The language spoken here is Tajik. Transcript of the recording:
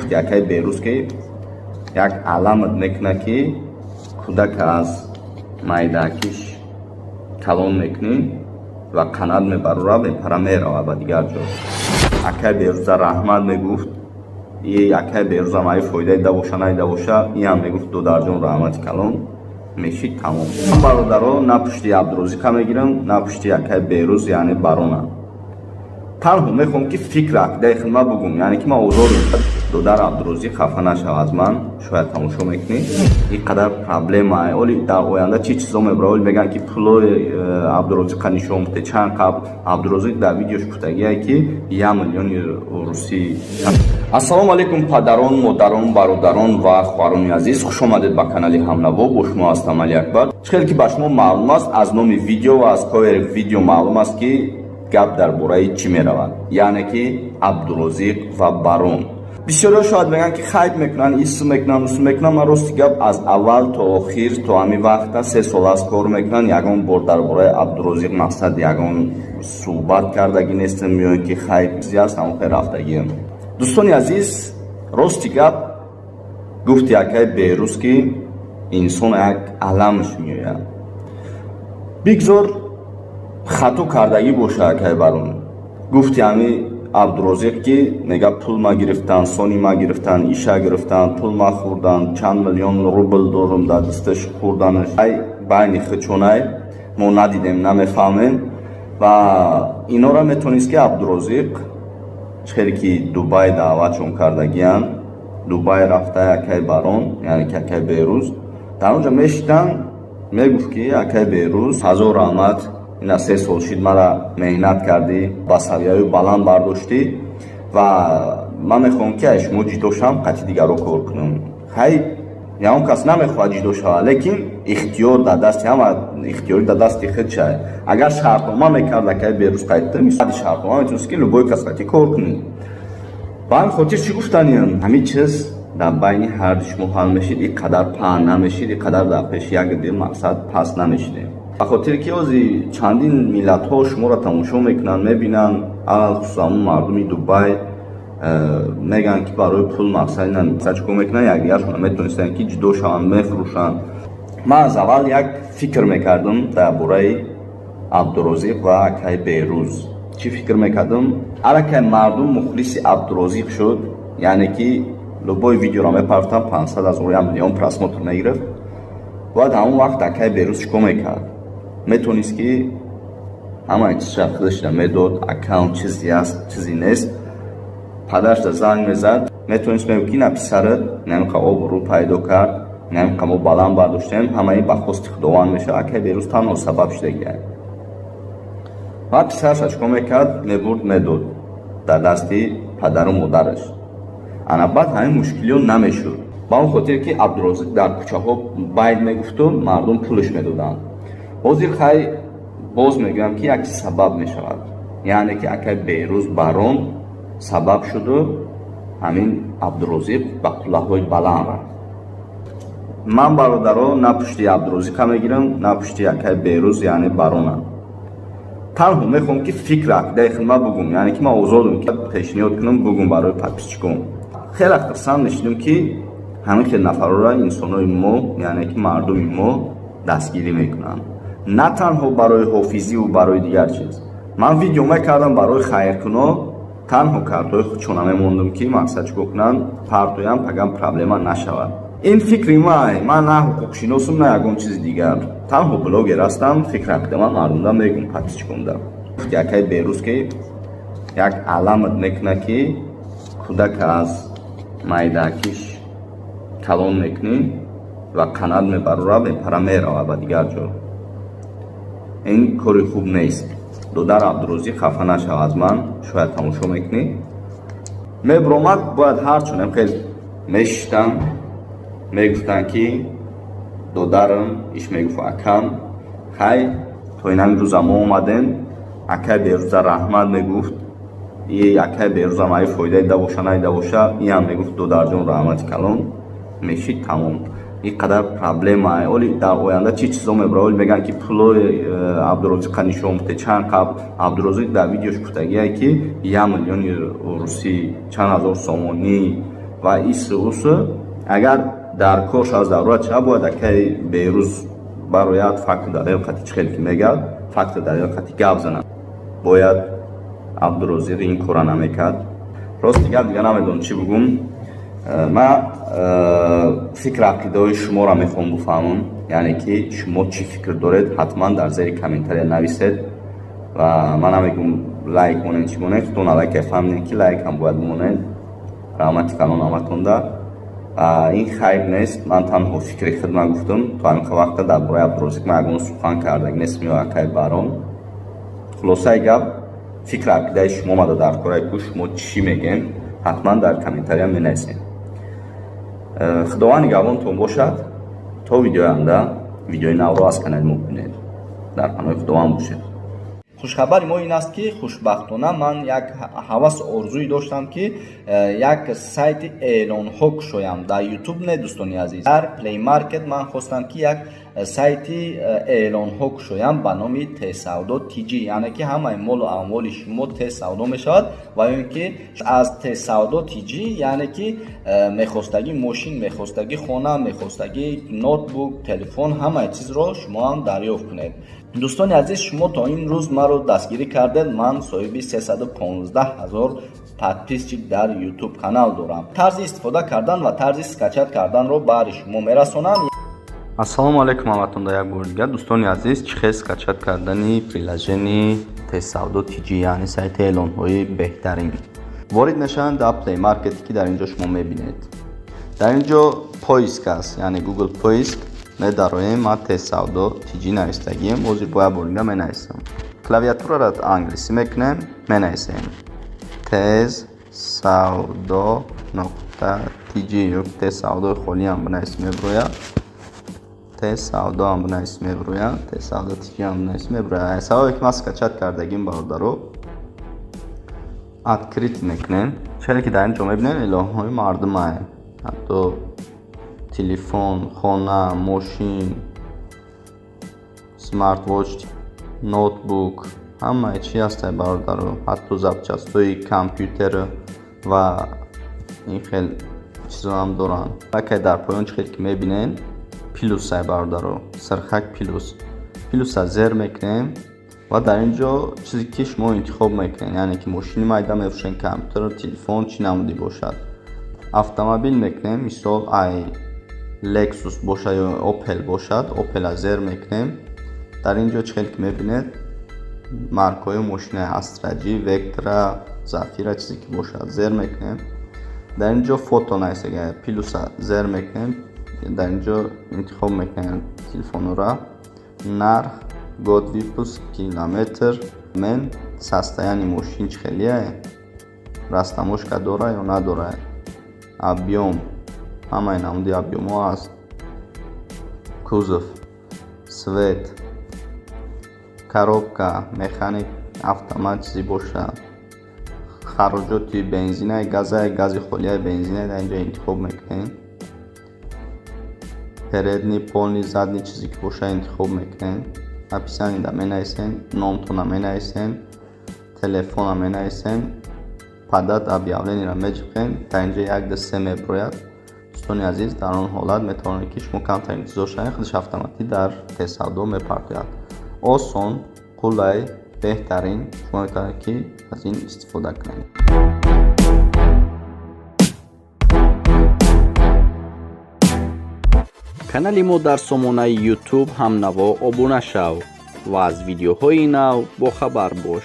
Якай Берӯз ки як аламат мекунад, ки кӯдак аз майдаакиш калон мекунӣ ва қанат мебарора, мепара, мерава ба дигар ҷо. Акай Берӯза раҳмат мегуфт. И акай Берӯзам ай фоидаи да боша, найда боша, иам мегуфт: «Додарҷон, раҳмати калон», мешид, тамом. Бародаро, на пушти Абдурозиқа мегирам, на пушти акай Берӯз, яъне барона. Танҳо мехоҳам, ки фикр, ақидаи худма бугум, яъне ки ман озодам. Додар Абдурозиқ хафа нашав аз ман, шояд тамошо мекунӣ. Ин қадар проблема оли дар оянда чӣ чизо мебара? Оли мегӯянд, ки пулои Абдурозиқа нишон бите чанд қабл Абдурозиқ дар видеош гуфтагие, ки 1 миллиони русӣ. Ассалому алайкум, падарон, модарон, бародарон ва хоҳарони азиз, хуш омадед ба канали Ҳамнаво. Бо шумо ҳастам Али Акбар. Чӣ хеле ки ба шумо маълум аст, аз номи видео ва аз ковери видео маълум аст, ки гап дар бораи чӣ меравад, яъне ки Абдурозиқ ва Барон. Бисёриҳо шояд мегӯянд, ки хайп мекунанд, исм мекунанд, усм мекунанд. Ман, рости гап, аз аввал то охир, то ҳамин вақта, 3 сол аст кор мекунанд, ягон бор дар бораи Абдурозиқ, мақсад, ягон суҳбат кардагӣ нестам ё ин ки хайп аст, ҳамон хел рафтагиам. Дӯстони азиз, рости гап, гуфти акай Берӯз, ки инсон як аламаш меояд. Бигзор хато кардагӣ боша акай Барон. Гуфти ҳами Абдурозиқ, ки мега, пул ма гирифтан, сони ма гирифтан, иша гирифтан, пул ма хӯрдан, чанд миллион рубл дорум дар дасташ, хӯрданаш ай байни хичонай, мо надидем, намефаҳмем. Ва инора метонист, ки Абдурозиқ чӣ хеле ки Дубай даъватшон кардагиянд, Дубай рафта, акай Барон, яъне ки акай Берӯз, дар он ҷо мешитанд, мегуфт, ки акай Берӯз, ҳазор раҳмат, ина 3 сол шид, мара меҳнат кардӣ, ба савияи баланд бардоштӣ ва ман мехоҳам, ки аз шумо ҷидо шавам, қатъи дигарро кор кунам. Хай, ягон кас намехоҳад ҷидо шавад, лекин ихтиёр дар дасти ҳама, ихтиёрӣ дар дасти худшай. Агар шартнома мекард акай Берӯз, қайта баъди шартнома метавонист, ки любой кас қатъи кор кунӣ. Ба ҳамин хотир чӣ гуфтаниям? Ҳамин чиз дар байни ҳарду шумо ҳал мешид, ин қадар паҳн намешид, ин қадар дар пеши як дил, мақсад, паст намешидем. Ба хотире ки ози чандин миллатҳо шуморо тамошо мекунанд, мебинанд, алалхусус ҳамун мардуми Дубай мегӯянд, ки барои пул, мақсад, ина чикор мекунанд, якдигаршона метонистанд, ки ҷудо шаванд, мефурӯшанд. Ман аз аввал як фикр мекардам дар бораи Абдурозиқ ва акай Берӯз. Чӣ фикр мекардам? Аллакай мардум мухлиси Абдурозиқ шуд, яъне ки любой видеоро мепартам, 500 000, 1 миллион просмотр мегирифт. Бояд ҳамон вақт акай Берӯз чӣ кор мекард? Метонист, ки ҳамаи чизша худашра медод, аккаунт чизе аст, чизе нест, падарашда занг мезад, метонист мегӯ, ки на, писарат намиқа обрӯ пайдо кард, намиқа мо баланд бардоштем, ҳамаи ба хости Худованд мешавад, акай Берӯз танҳо сабаб шудагиай. Ва писараша чӣ кор мекард? Мебурд, медод дар дасти падару модараш. Ана баъд ҳамин мушкилиҳо намешуд. Ба он хотире ки Абдурозиқ дар кӯчаҳо байт мегуфту мардум пулш медоданд. Ҳозир хай, боз мегӯям, ки як сабаб мешавад, яъне ки акай Берӯз, Барон сабаб шуду ҳамин Абдурозиқ ба қуллаҳои баланд рафт. Ман, бародаро, на пушти Абдурозиқа мегирам, на пушти акай Берӯз, яъне барона. Танҳо мехоҳам, ки фикр, ақидаи худма бугум, яъне ки ман озодам, ки пешниҳод кунам, бугум барои подписчиком. Хеле хурсанд мешудем, ки ҳамин хел нафарора инсонои мо, яъне ки мардуми мо дастгирӣ мекунанд, на танҳо барои ҳофизиву барои дигар чиз. Ман видео мекардам барои хайркуно, танҳо картҳои худшона мемондам, ки мақсад, чӣ кор кунанд, партоям, пагам проблема нашавад. Ин фикри май. Ман на ҳуқуқшиносум, на ягон чизи дигар, танҳо блогер ҳастам. Фикр, ақида ман мардумда мегум, подписчиконда. Якай Берӯз ки як аламат мекунад, ки кӯдак аз майдаакиш калон мекунӣ ва қанат мебарора, мепара, мерава ба дигар ҷо. Ин кори хуб нест. Додар Абдурозиқ хафа нашав аз ман, шояд тамошо мекунӣ. Мебиромад, бояд ҳарчунем хел мешиштам, мегуфтанд, ки додарам, иш мегуфт, акам, хай, то инами рӯза мо омадем, акай Берӯза раҳмат мегуфт. И акай Берӯзам ай фоидаи да боша, найда боша, иам мегуфт: «Додарҷон, раҳмати калон», мешид, тамом. Ин қадар проблема оли дар оянда чӣ чизо мебара? Оли мегӯянд, ки пулои Абдурозиқа нишон бите чанд қабл Абдурозиқ дар видеош гуфтагие, ки 1 миллиони русӣ чанд ҳазор сомонӣ. Ва ису усу агар дар кор шава, зарурат шава, бояд акаи Берӯз барояд, факту далел қати, чӣ хеле ки мегӯяд, факту далел қати гап занад. Бояд Абдурозиқ ин кора намекард. Рости гап, дига намедонам чӣ бугум. Ман фикр ақидаҳои шуморо мехоҳам буфаҳмам, яъне ки шумо чӣ фикр доред, ҳатман дар зери комментария нависед. Ва ман намегум лайк монед, чӣ монед, худтон аллакай фаҳмидем, ки лайк ҳам бояд монед. Раҳмати калон ҳаматонда. Ин хайр нест, ман танҳо фикри худма гуфтам. То ҳамин вақта дар бораи Абдурозиқ ман ягон сухан кардаг нестм ё акай Барон. Хулосаи гап, фикр ақидаи шумо омада дар кораи ку, шумо чӣ мегӯем, ҳатман дар комментария менависем. Худованд нигаҳбонтон бошад. То видеои оянда, видеои навро аз канали мо бибинед. Дар паноҳи Худованд бошед. Хушхабари мо ин аст, ки хушбахтона ман як ҳавасу орзуе доштам, ки як сайти эълонҳо кушоям дар Ютуб. Не, дӯстони азиз, дар Play Market ман хостам, ки як сайти эълонҳо кушоям ба номи Тесавдо TG, яъне ки ҳамаи молу амволи шумо тез савдо мешавад ва ё ин ки аз Тесавдо TG, яъне ки мехостагӣ мошин, мехостагӣ хона, мехостагӣ ноутбук, телефон, ҳамаи чизро шумо ҳам дарёфт кунед. Дӯстони азиз, шумо то ин рӯз маро дастгирӣ кардед. Ман соҳиби 315 ҳазор подписчик дар Ютуб канал дорам. Тарзи истифода кардан ва тарзи скачать карданро баҳри шумо мерасонам. Ассалому алайкум ҳаматонда як бори дигар, дӯстони азиз. Чӣ хел скачать кардани приложение Тезсавдо TG, яъне сайти эълонҳои беҳтарин. Ворид мешаванд дар Play Market, ки дар ин ҷо шумо мебинед, дар ин ҷо поиск аст, яъне Google поиск медароем. Ман Тезсавдо TG навистагием, ҳозир бо як бор дига менависам. Клавиатураро англисӣ мекунем, менависем тез савдо.tg ё тез савдои холиам бинависем, мебирояд. Тез савдо ҳам бинависем, мебирояд. Тез савдо TG ҳам бинависем, мебирояд. Сабабе ки ман скачать кардагим, бародаро, открыть мекунем. Чаре ки дар ин ҷо мебинем, эълонҳои мардумае, ҳатто телефон, хона, мошин, смартвоч, ноутбук, ҳамаи чи ҳастай, бародаро, ҳатто запчастҳои компютер ва ин хел чизоам доранд. Лакай дар поён, чӣ хел ки мебинем, плюсай, бародаро, сирхак плюс. Плюса зер мекунем ва дар ин ҷо чизе ки шумо интихоб мекунед, яъне ки мошини майда мефурӯшем, компютер, телефон, чӣ намудӣ бошад. Автомобил мекунем, мисол, ай Lexus бошад ё Opel бошад, Opel-а зер мекунем. Дар ин ҷо, чӣ хел ки мебинед, маркҳои мошинаи Астра Ҷи, Вектра, Зафира, чизе ки бошад, зер мекунем. Дар ин ҷо фото нависага, плюса зер мекунем. Дар ин ҷо интихоб мекунем телефонора, нарх, год выпуск, километр, мен состояние мошин чӣ хелие, растаможка дора ё надора, объём, ҳамаи намуди объёмҳо аст, кузов, цвет, коробка, механик, автомат, чизе бошад, хароҷоти бензинай, газай, гази холияй, бензинай, дар инҷо интихоб мекунем. Передний, полный, задний, чизе ки бошад, интихоб мекунем. Описаниеда менависем, номтона менависем, телефона менависем, подать объявлениеро меҷиқем. Дар инҷо як, ду, се мебирояд. Дӯстони азиз, дар он ҳолат метавонед, ки шумо камтар интизор шавед, худаш автоматӣ дар Тезсавдо мепартояд. Осон, қулай, беҳтарин, шумо метавонед, ки аз ин истифода кунед. Канали мо дар сомонаи Ютуб ҳамнаво обуна шав ва аз видеоҳои нав бохабар бош.